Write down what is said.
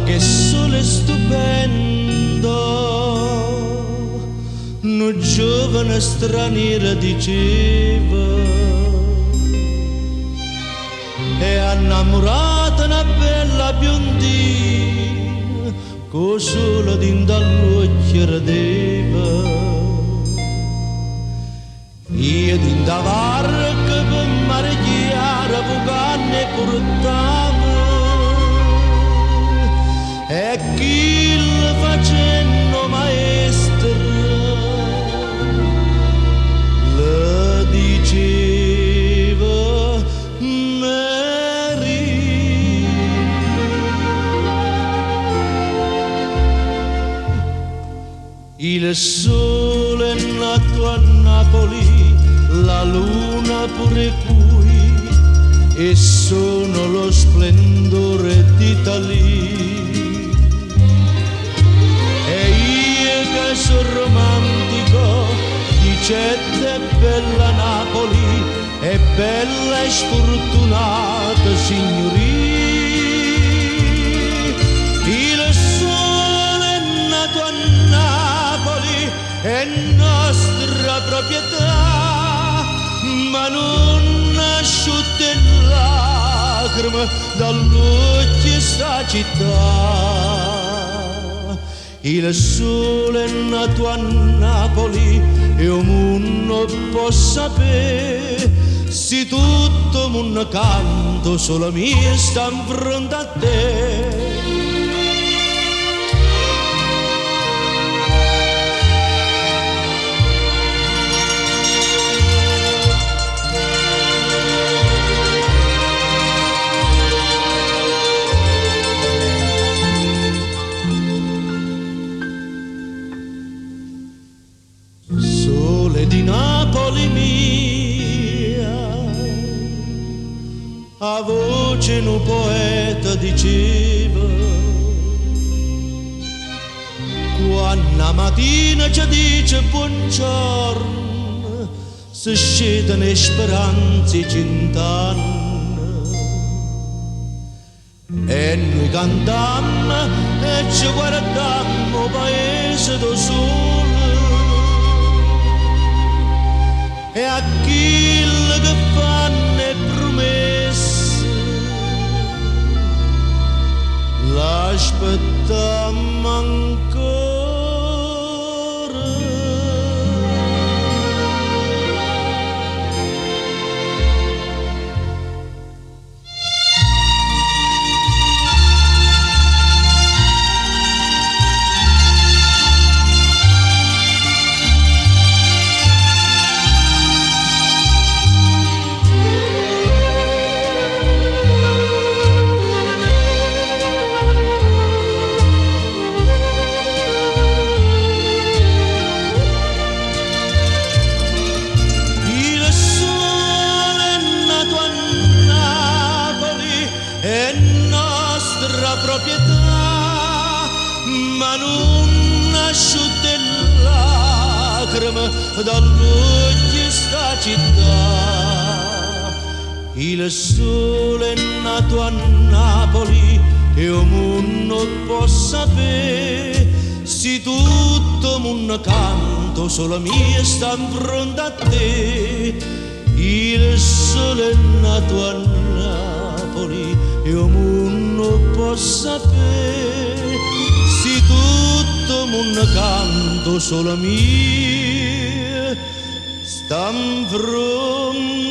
Ma che sole stupendo, 'Nu giovane straniero diceva, E 'a 'nnammurata 'na bella biondina, cu 'o sole dint'a ll'uocchie redeva. Io dint' 'a varca pe' Marechiaro vucanno 'e purtavo e chillo facenno 'o maestro lle diceva Maria. Il sole è nato a Napoli, la luna pure qui e sono lo splendore d'Italia. E io che sono romantico, dicette bella Napoli, è bella e sfortunata signorì. Il sole è nato a Napoli, è nostra proprietà, ma nun asciutte 'e lacrime dall'uocchie 'sta città. Il sole è nato a Napoli e 'o munno 'o pò sapé, si tutto 'o munno canta 'O sole mio sta 'nfronte a te. Sole di Napoli mia, 'a voce 'e nu poeta diceva, Quanno 'a matina ce dice buongiorno, se scetano 'e speranze 'e cient'anne. E nuje cantammo e ce guardammo 'o paese d' 'o sole e a chille che fanno 'e prumesse l'aspettammo ancora. Il sole è nato a Napoli, è nostra proprietà, ma nun asciutte 'e lacrime dall'uocchie 'sta città. Il sole è nato a Napoli e 'o munno 'o pò sapé, si tutto 'o munno canta 'O sole mio sta 'nfronte a te. Il sole è nato a Napoli e 'o munno 'o pò sapé, si tutto 'o munno canta 'O sole mio sta 'nfronte.